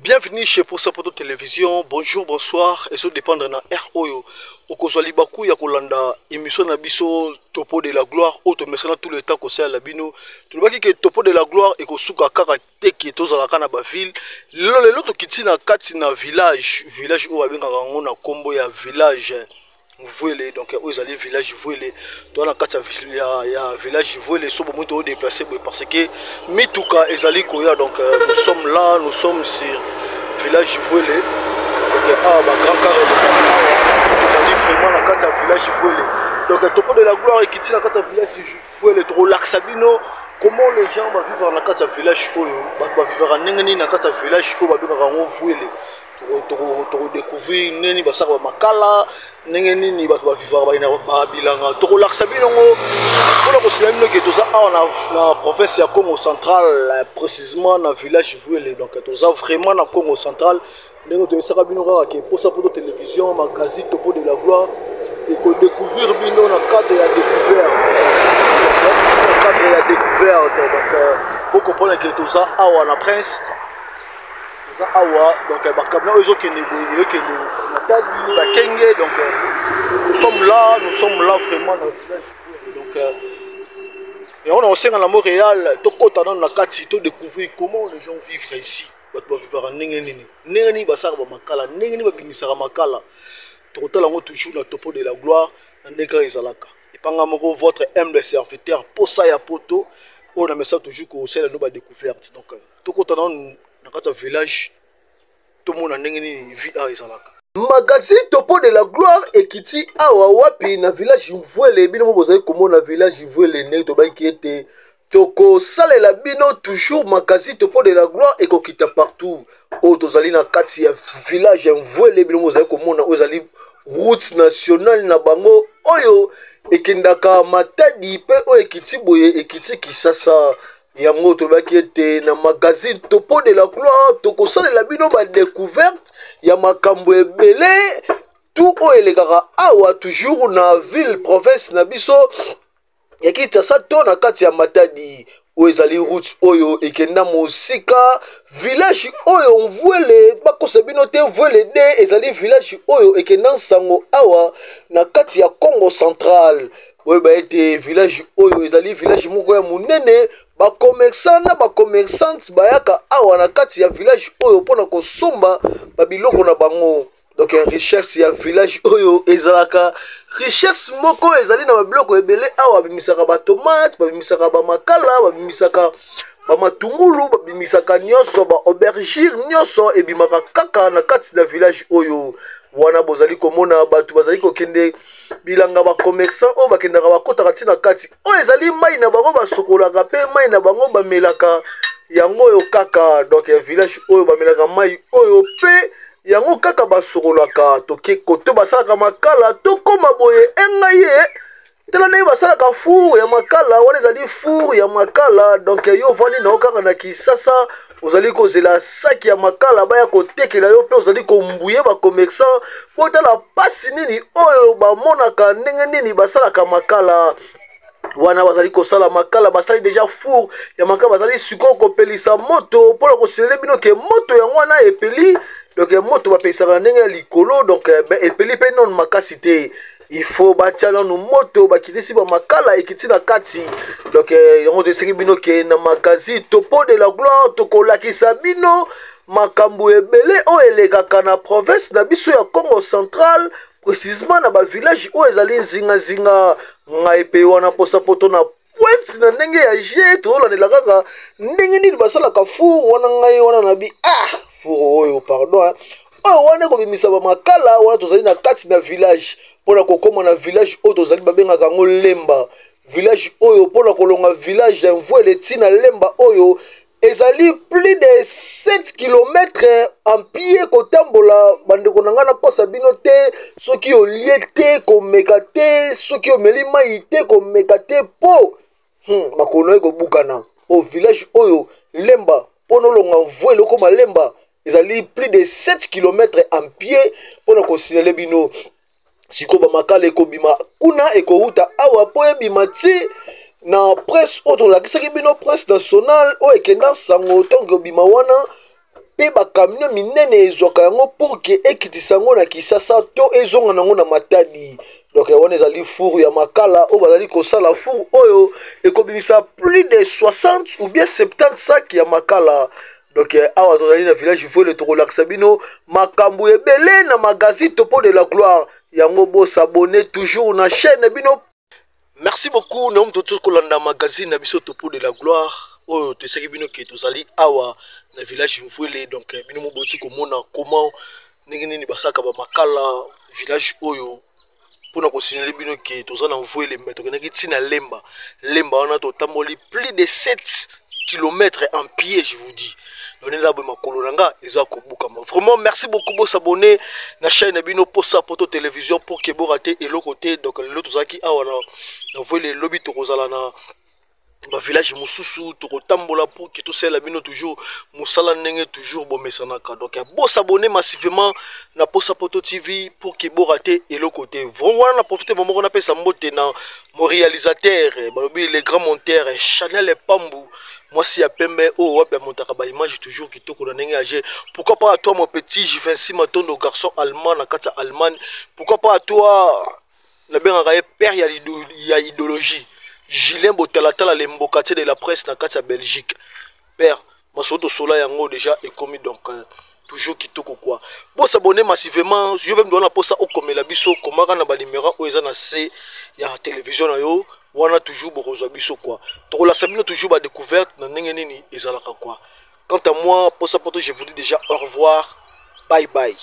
Bienvenue chez Posa Poto Télévision. Bonjour, bonsoir. Et ça dépendre na R oyo. Okozwa libaku ya kolanda émission na biso Topo de la gloire oyo tomesana tout le temps kosala bino. Tolobaki ke Topo de la gloire ekosuka kaka te ke tozalaka na ba ville. Lelo lelo tokiti na kati na village, village oyo babengaka yango na kombo ya village Vuele, donc oyo ezali village Vuele. Toza na kati ya village Vuele, so bomoi to déplacer boye parce que mituka ezali koya. Donc nous sommes là, nous sommes sur village Vuele. Donc awa ba grand car ezali vraiment na kati ya village Vuele. Donc Topo de la gloire ekiti na kati ya village Vuele, tokolakisa bino comment les gens bavivre na kati ya village oyo, bato bavivaka ndenge nini na kati ya village oyo babengaka yango Vuele. Tokodécouvrir ndenge nini basalaka bamakala, ndenge nini bato bavivaka babilanga. Tokolakisa bino ngo mpona kosila bino ke toza awa na province ya Congo Central, précisément na village Vuele. Donc toza vraiment na Congo Central, ndenge toyebisaka bino kaka ke Posa Poto Télévision, magazine Topo de la gloire ekodécouvrir bino na cadre ya découverte, na cadre ya découverte. Donc bocomprendre ke toza awa na prince, toza awa. Donc bacamion oyo ezokende boye, ezokende Matadi, Bakenge. Donc nous sommes là, nous sommes là vraiment na village. Donc yango na kosenga na Montréal, tokɔta nano na kati, todécouvrir comment les gens vivent ici, bato bavivaka ndenge nini, ndenge nini basalaka bamakala, ndenge nini babimisaka makala. Tokotala yango toujours na Topo de la gloire, na ndenge kaka ezalaka epanga moko, votre humble serviteur Posa ya Poto, oyo na mesa toujours kosala no badécouverte. Donc tokɔta nano na kati ya village, tomona ndenge nini vie awa ezalaka. Magazine Topo de la gloire ekiti awa wapi? Na village Mvuele. Bino mo bozali komona village Mvuele, ndenge tobaki ete tokosalela bino toujours magazine Topo de la gloire ekokita partout. Oyo tozali na kati ya village ya Mvuele. Bino bozali komona oyo ezali route nationale na bango oyo ekendaka Matadi, mpe oyo ekiti boye ekiti Kisasa. Yango tolobaki ete na magazine Topo de la gloire tokosalela bino badécouverte ya makambo ebele tu oyo elekaka awa, toujours na ville province na biso ya Kinshasa to na kati ya Matadi. Oyo ezali route oyo ekenda mosika. Village oyo Mvuele, bakosa bino te, Mvuele de ezali village oyo ekenda nsango awa na kati ya Congo Central. Boyeba ete village oyo ezali village moko ya monene. Bacommerçant na bacommerçante bayaka awa na kati ya village oyo mpona kosomba babiloko na bango. Donc richesse ya village oyo ezalaka richesse moko ezali na babiloko ebele awa. Babimisaka batomate, babimisaka bamakala, babimisaka bamatungulu, babimisaka nyonso, baaubergine, nyonso ebimaka kaka na kati na village oyo. Wana bozali komona bato bazali kokende bilanga, bacommerçant oyo bakendaka, bakotaka ntina kati. Oyo ezali mai na bango basokolaka, mpe mai na bango bamelaka yango oyo kaka. Donc ya village oyo bamelaka mai oyo mpe yango kaka basokolaka. Toke kote basalaka makala, tokóma boye engai ye. Tala ndenge basalaka four ya makala. Wana ezali four ya makala. Donc yo ovandi na yo kaka na Kisasa, ozali kozela saki ya makala baya kotekela yo, mpe ozali kombuye bacommerçant. Mpo tala mpasi nini oyo bamonaka, ndenge nini basalaka makala. Wana bazali kosala makala, basali déjà four ya makala, bazali sikoyo kopelisa moto mpona kosilele bino ke moto yango wana epeli. Donc moto bapelisaka na ndenge ya likolo. Donc epeli mpe nano makasi te, il faut batia nanu moto, bakitisi bamakala, ekiti na kati. Donc yango toeseki bino ke na magazine Topo de la gloire tokolakisa bino makambo ebele oyo elekaka na province na biso ya Congo Central. Précisement na bavillage oyo ezali nzingazinga. Ngai mpe wana Posa Poto na pointe na ndenge ya je tozolandela kaka ndenge nini basalaka four wana. Ngai wana na bi ah, four oyo, pardon, hein. Oyo wana ekobimisa bamakala wana. Tozali na kati na village mpona kokóma na village oyo tozali, babengaka yango Lemba. Village oyo, mpona kolonga village ya Mvwele ntina Lemba oyo ezali plus de 7 km en pied kotambola. Bandeko na ngai, nakosa bino te, soki olie te, komeka te. Soki omeli mai te, komeka te, mpo makolo ekobukana. O village oyo Lemba, mpona olonga Mvwele okóma Lemba, ezali plus de 7 km en pied. Mpona kosignaler bino sikoyo, bamakala ekobima kuna, ekowuta awa mpo ebima ti na presse oyo tolakisaki bino, presse nationale oyo ekenda sango. Ntongo ebima wana mpe bacamion minene ezwaka yango pour que ekitisa yango na Kisasa to ezonga nango na Matadi. Donc wana ezali four ya makala oyo bazali kosala. Four oyo ekobimisa plus de 60 ou bien 70 sac ya makala. Donc awa tozali na village Vwele. Tokolakisa bino makambo ebele na magazine Topo de la Gloire. Yango bos'abonner toujours na chaîne bino. Merci beaucoup na moto tokolanda magazine na biso Topo de la Gloire oyo toesaki bino ke tozali awa na village Mvwele. Donc bino moboti komona comment, ndenge nini basalaka bamakala village oyo. Mpona kosignaler bino ke toza na Mvwele, me tokendaki ntina Lemba. Lemba wana totamboli plus de 7 km en pied, je vous dis. Donc nde boye makolo na nga eza kobukama. Vraiment merci beaucoup. Bos'abonner na chaîne na bino Posa Poto Télévision pour ke borater eloko te. Donc lelo tozalaki awa na Mvwele, lobi tokozala na bavillage mosusu. Tokotambola pour ke tosalela bino toujours mosala ndenge toujours bomesanaka. Donc bos'abonner massivement na Posa Poto TV pour ke borater eloko te. Vraiment wana na profite moko, napesa mbote na mo réalisateur, balobi le grand monteur Chanel Pambu, mwasi ya pembe oyo wapi amontaka baimage toujours kitoko na ndenge age. Pourquoi pas à toi, mon petit Jivency Matondo, garçon allemand na kati ya Allemagne. Pourquoi pas à toi, nabengaka ye père ya idéologie, Julien Botalatala, le mbokatier de la presse na kati ya Belgique. Père masolo, tosola yango déjà ekomi. Donc toujours kitoko quoi. Bos'abonner massivement. Yo mpe wana mposa okomela biso, komaka na banimero oyo eza na se ya télévision na yo wana. Toujours bokozwa biso quoi. Tokolasa bino toujours badécouverte na ndenge nini ezalaka quoi. Quant à moi, Posa Poto, je vous dis déjà au revoir, bye bye.